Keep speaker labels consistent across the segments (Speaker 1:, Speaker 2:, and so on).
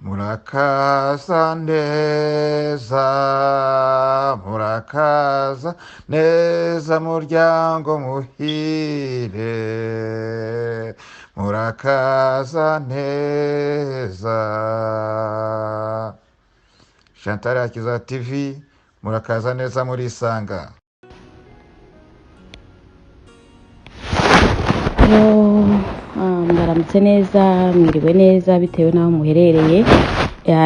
Speaker 1: Murakaza neza, murakaza neza, muryango muhire, murakaza neza. Chantal Hakiza TV, murakaza neza, murisanga.
Speaker 2: Hello, mwaramutse neza, mwiriwe neza bitewe n'aho muherereye.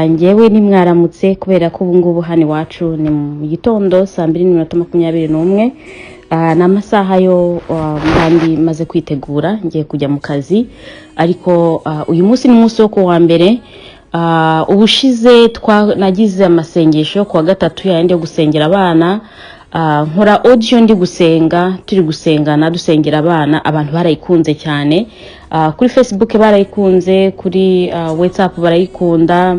Speaker 2: Njyewe ntimwaramutse kubera ko ubu ngubu hano iwacu ni mu gitondo 2:21. Ni amasaha yo kandi maze kwitegura ngiye kujya mu kazi, ariko uyu munsi ni umunsi wo ku wa mbere. Ubushize nagize amasengesho ku wa gatatu yayandi yo gusengera abana. Nkora audio ndi gusenga, turi gusengana dusengera abana, abantu barayikunze cyane. Kuri Facebook barayikunze, kuri WhatsApp barayikunda,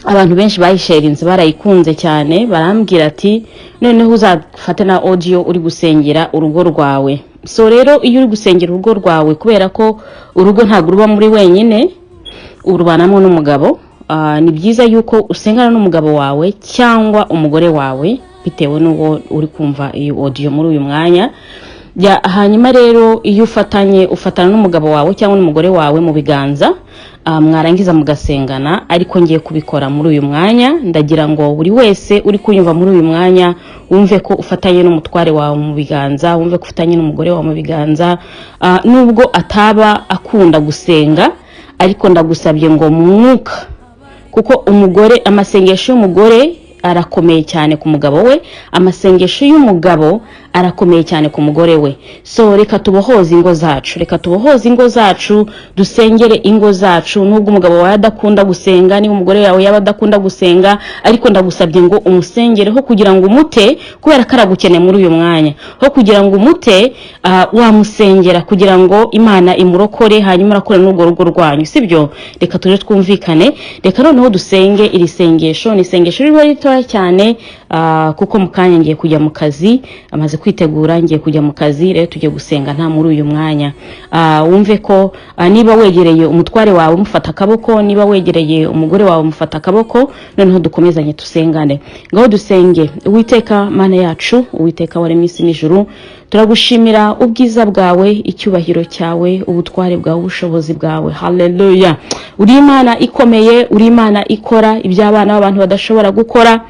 Speaker 2: abantu benshi bayisharinze barayikunze cyane, barambwira ati noneho uzafate na audio uri gusengera urugo rwawe. So rero iyo uri gusengera urugo rwawe, kubera ko urugo ntabwo ruba muri wenyine, urubanamo n'umugabo, ni byiza yuko usengana n'umugabo wawe cyangwa umugore wawe bitewe n'uwo uri kumva iyi audio muri uyu mwanya. Hanyuma rero iyo ufatanye, ufatana n'umugabo wawe cyangwa n'umugore wawe mu biganza, mwarangiza mugasengana. Ariko ngiye kubikora muri uyu mwanya, ndagira ngo buri wese uri kunyumva muri uyu mwanya wumve ko ufatanye n'umutware wawe mu biganza, wumve ko ufatanye n'umugore wawe mu biganza. Nubwo ataba akunda gusenga, ariko ndagusabye ngo mu mwuka, kuko umugore, amasengesho y'umugore arakomeye cyane ku mugabo we, amasengesho y'umugabo arakomeye cyane ku mugore we. So reka tubohoze ingo zacu, reka tubohoze ingo zacu, dusengere ingo zacu. Nubwo umugabo wawe adakunda gusenga, niba umugore wawe yaba adakunda gusenga, ariko ndagusabye ngo umusengereho kugira ngo umute, kubera ko aragukeneye muri uyu mwanya. Ho kugira ngo umute, wamusengera kugira ngo Imana imurokore, hanyuma arakore n'urwo rugo rwanyu, sibyo? Reka tuje twumvikane, reka noneho dusenge. Iri sengesho ni isengesho riba ritoya cyane, kuko mu kanya ngiye kujya mu kazi, amaze kwitegura ngiye kujya mu kazi. Rero tugiye gusenga nta muri uyu mwanya. Wumve ko niba wegereye umutware wawe umufata akaboko, niba wegereye umugore wawe umufata akaboko, noneho dukomezanye dusengane. Ngaho dusenge. Uwiteka Mana yacu, Uwiteka waremye isi n'ijuru, turagushimira ubwiza bwawe, icyubahiro cyawe, ubutware bwawe, ubushobozi bwawe. Haleluya! Uri Imana ikomeye, uri Imana ikora iby'abana b'abantu badashobora gukora.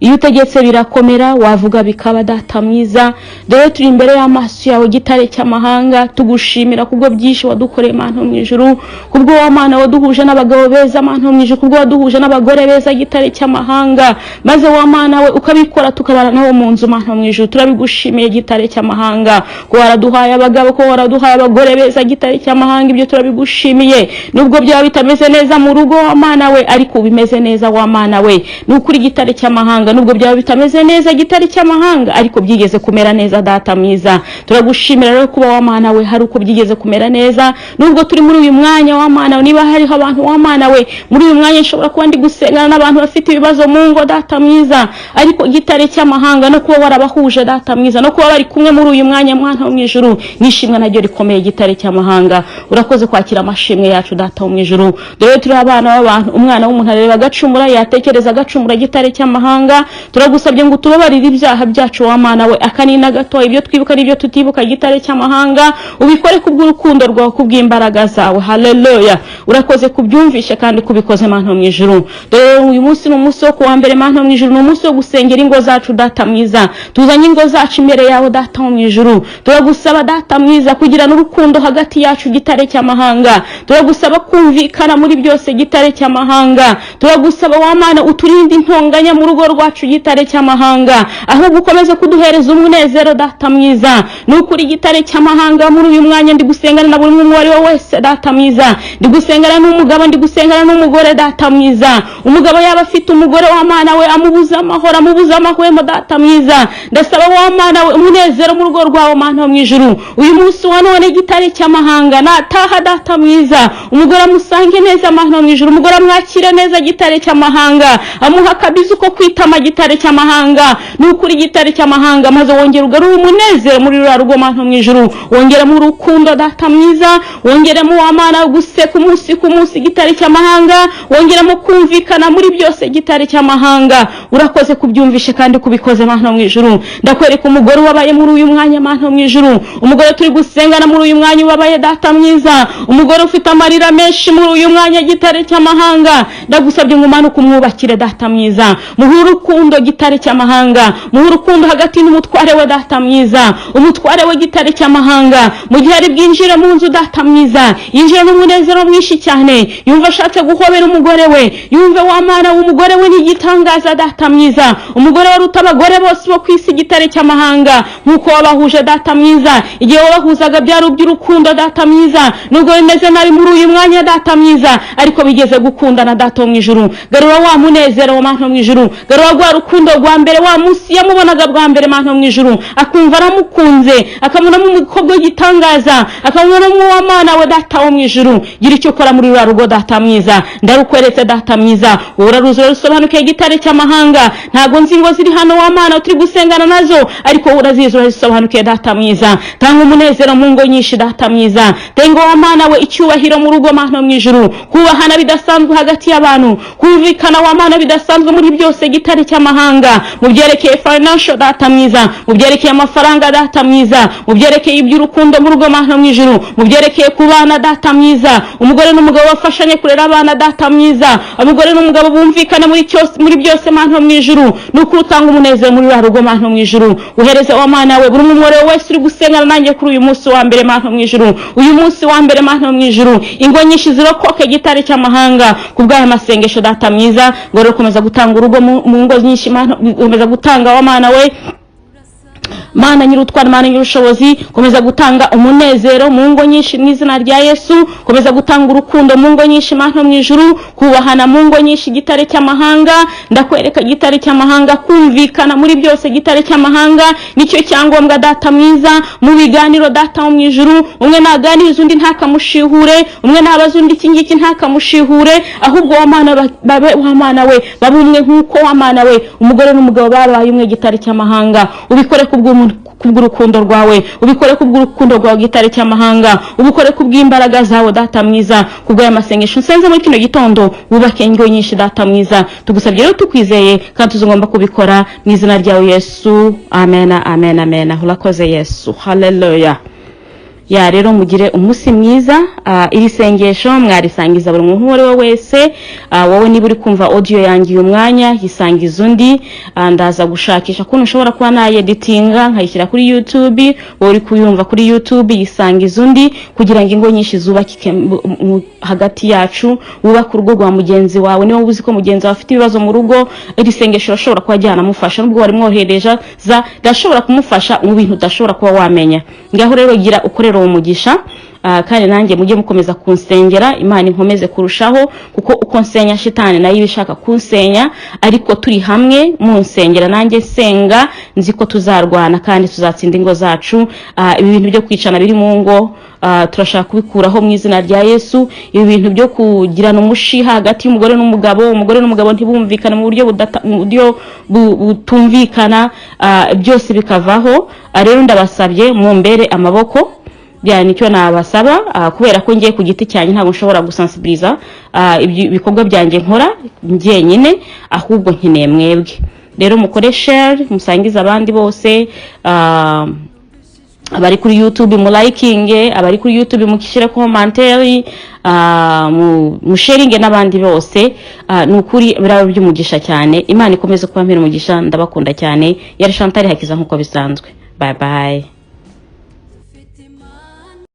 Speaker 2: Iyo utegetse birakomera, wavuga bikaba. Data mwiza, dore turi imbere y'amaso yawe, gitare cy'amahanga, tugushimira kubwo byinshi wadukoreye, Mana mu ijuru, kubwo wa Mana waduhuje n'abagabo beza, Mana mu ijuru, kubwo waduhuje n'abagore beza, gitare cy'amahanga, maze wa Mana we ukabikora tukabana nabo mu nzu, Mana mu ijuru. Turabigushimiye, gitare cy'amahanga, ko waraduhaye abagabo, ko waraduhaye abagore beza, gitare cy'amahanga. Ibyo turabigushimiye, nubwo byaba bitameze neza mu rugo, wa Mana we, ariko bimeze neza, wa Mana we. Ni ukuri, gitare cy'amahanga, nubwo byaba bitameze neza, gitare cy'amahanga, ariko byigeze kumera neza. Data mwiza, turagushimira rero kuba, wa Mana we, hari uko byigeze kumera neza, nubwo turi muri uyu mwanya, wa Mana we. Niba hariho abantu, wa Mana we, muri uyu mwanya nshobora kuba ndi gusengana n'abantu bafite ibibazo mu ngo, Data mwiza, ariko gitare cy'amahanga, no kuba warabahuje, Data mwiza, no kuba bari kumwe muri uyu mwanya, Mwana wo mu ijuru, nishimwe naryo rikomeye. Gitare cy'amahanga, urakoze kwakira amashimwe yacu, Data wo mu ijuru. Dore turi abana b'abantu, umwana w'umuntu areba agacumura, yatekereza agacumura. Gitare cy'amahanga, turagusabye ngo utubabarire ibyaha byacu, wa Mana we, akanini na gato, ibyo twibuka n'ibyo tutibuka. Gitare cy'amahanga, ubikore kubw'urukundo rwawe, kubw'imbaraga zawe. Haleluya! Urakoze kubyumvishe kandi kubikoze, Mana mu ijuru. Dore uyu munsi ni umunsi wo kuwa mbere, Mana mu ijuru, ni umunsi wo gusengera ingo zacu. Data mwiza, tuzanye ingo zacu imbere yawe, Data wo mu ijuru. Turagusaba, Data mwiza, kugira n'urukundo hagati yacu, gitare cy'amahanga. Turagusaba kumvikana muri byose, gitare cy'amahanga. Turagusaba, wa Mana, uturinde intonganya mu rugo rwacu, gitare cy'amahanga, ahubwo ukomeze kuduhereza umunezero, Data mwiza. Ni ukuri, gitare cy'amahanga, muri uyu mwanya ndi gusengana na buri umwe uwo ari we wese, Data mwiza. Ndi gusengana n'umugabo, ndi gusengana n'umugore, Data mwiza. Umugabo yaba afite umugore, wa Mana we, amubuza amahoro, amubuza amahwemo, Data mwiza, ndasaba, wa Mana we, umunezero mu rugo rwawe, Mana wo mu ijuru. Uyu munsi wa none, gitare cy'amahanga, nataha, Data mwiza, umugore amusange neza, Mana wo mu ijuru, umugore amwakire neza, gitare cy'amahanga, amuha akabizu ko kwitama. ishema, gitare cy'amahanga. Ni ukuri, gitare cy'amahanga, maze wongere ugarure umunezero muri ruriya rugo, Mana mu ijuru. Wongeremo urukundo, Data mwiza. Wongeremo, wa Mana, guseka umunsi ku munsi, gitare cy'amahanga. Wongeremo kumvikana muri byose, gitare cy'amahanga. Urakoze kubyumvishe kandi kubikoze, Mana mu ijuru. Ndakwereka umugore wabaye muri uyu mwanya, Mana mu ijuru, umugore turi gusengana muri uyu mwanya ubabaye, Data mwiza, umugore ufite amarira menshi muri uyu mwanya, gitare cy'amahanga. Ndagusabye ngo umanuke umwubakire, Data mwiza. Muhe urukundo, gitare cy'amahanga. Muhe urukundo hagati n'umutware we, Data mwiza, umutware we, gitare cy'amahanga. Mu gihe ari bwinjire mu nzu, Data mwiza, yinjire n'umunezero mwinshi cyane, yumva ashatse guhobera umugore we, yumve, wa Mana, w'umugore we n'igitangaza, Data mwiza, umugore waruta abagore bose bo ku isi, gitare cy'amahanga. Nk'uko wabahuje, Data mwiza, igihe wabahuzaga byari iby'urukundo, Data mwiza. Nubwo bimeze nabi muri uyu mwanya, Data mwiza, ariko bigeze gukundana, Data wo mu ijuru. Garura wa munezero wa Mana mu ijuru, garura rwa rukundo rwa mbere, wa munsi yamubonaga bwa mbere, Mana mu ijuru, akumva aramukunze, akabonamo umukobwa w'igitangaza, akabonamo uwa Mana we. Data wo mu ijuru, gira icyo ukora muri ruriya rugo, Data mwiza. Ndarukweretse, Data mwiza, wowe uraruzi, urarusobanukiwe, gitare cy'amahanga. Ntabwo nzi ngo ziri hano, wa Mana, turi gusengana nazo, ariko wowe urazizi, urazisobanukiwe, Data mwiza. Tanga umunezero mu ngo nyinshi, Data mwiza. Tanga, wa Mana we, icyubahiro mu rugo, Mana mu ijuru, kubahana bidasanzwe hagati y'abantu, kumvikana, wa Mana, bidasanzwe muri byose, gitare cy'amahanga. Mu byerekeye financial, Data mwiza, mu byerekeye amafaranga, Data mwiza, mu byerekeye iby'urukundo mu rugo, Mana mu ijuru, mu byerekeye ku bana, Data mwiza, umugore n'umugabo bafashanye kurera abana, Data mwiza, umugore n'umugabo bumvikana muri cyose, muri byose, Mana mu ijuru. Ni ukuri utanga umunezero muri ruriya rugo, Mana mu ijuru. Uhereze, wa Mana we, buri umwe wese uri gusengana nanjye kuri uyu munsi wa mbere, Mana mu ijuru, uyu munsi wa mbere, Mana mu ijuru, ingo nyinshi zirokoke, gitare cy'amahanga, ku bw'aya masengesho, Data mwiza. Ngo rero komeza gutanga urugo mu ngo nyinshi, Mana, komeza gutanga, wa Mana we, Mana nyir'utwara, Mana nyir'ubushobozi, komeza gutanga umunezero mu ngo nyinshi mu izina rya Yesu. Komeza gutanga urukundo mu ngo nyinshi, Mana mu ijuru, kubahana mu ngo nyinshi, gitare cy'amahanga. Ndakwereka, gitare cy'amahanga, kumvikana muri byose, gitare cy'amahanga, nicyo cyangombwa, Data mwiza. Mu biganiro, Data wo mu ijuru, umwe naganiriza undi ntakamushihure, umwe nabaza undi iki ngiki ntakamushihure, ahubwo, wa Mana, babe, wa Mana we, babe umwe nk'uko, wa Mana we, umugore n'umugabo babaye umwe, gitare cy'amahanga. Ubikore kubw'urukundo rwawe, ubikore kubw'urukundo rwawe, gitare cy'amahanga, ubikore kubw'imbaraga zawe, Data mwiza. Kubw'aya masengesho nsenze muri kino gitondo, wubake ingo nyinshi, Data mwiza. Tugusabye rero tukwizeye kandi tuzagomba kubikora mu izina ryawe Yesu. Amen, amen, amen. Urakoze Yesu, haleluya. Ya, rero mugire umunsi mwiza. Iri sengesho mwarisangiza buri muntu uwo ari we wese. Wowe niba uri kumva audio yanjye uyu mwanya, yisangiza undi. Ndaza gushakisha ukuntu ushobora kuba nayeditinga nkayishyira kuri YouTube. Wowe uri kuyumva kuri YouTube, yisangiza undi kugira ngo ingo nyinshi zubakike hagati yacu. Wubake urugo rwa mugenzi wawe. Niba uzi ko mugenzi wawe afite ibibazo mu rugo, iri sengesho urashobora kuba ryanamufasha. Nubwo wari mwohereje za, rirashobora kumufasha mu bintu udashobora kuba wamenya. Ngaho rero gira ukorera uwo mugisha. Kandi nanjye mujye mukomeza kunsengera, Imana inkomeze kurushaho, kuko uko nsenya shitani nayo iba ishaka kunsenya. Ariko turi hamwe munsengera, nanjye nsenga, nzi ko tuzarwana kandi tuzatsinda ingo zacu. Ibi bintu byo kwicana biri mu ngo, turashaka kubikuraho mu izina rya Yesu. Ibi bintu byo kugirana umushiha hagati y'umugore n'umugabo, umugore n'umugabo ntibumvikane mu buryo butumvikana, byose bikavaho. Rero ndabasabye mumbere amaboko bya, nicyo nabasaba, kubera ko ngiye ku giti cyanjye ntabwo nshobora gusensibiliza ibikorwa byanjye nkora njyenyine, ahubwo nkeneye mwebwe. Rero mukore share, musangize abandi bose. Abari kuri YouTube mulayikinge, abari kuri YouTube mukishyire commentaire, musharinge n'abandi bose. Ni ukuri biraba by'umugisha cyane. Imana ikomeze kuba mpera umugisha. Ndabakunda cyane. Yari Chantal Hakiza nk'uko bisanzwe. Bye bye.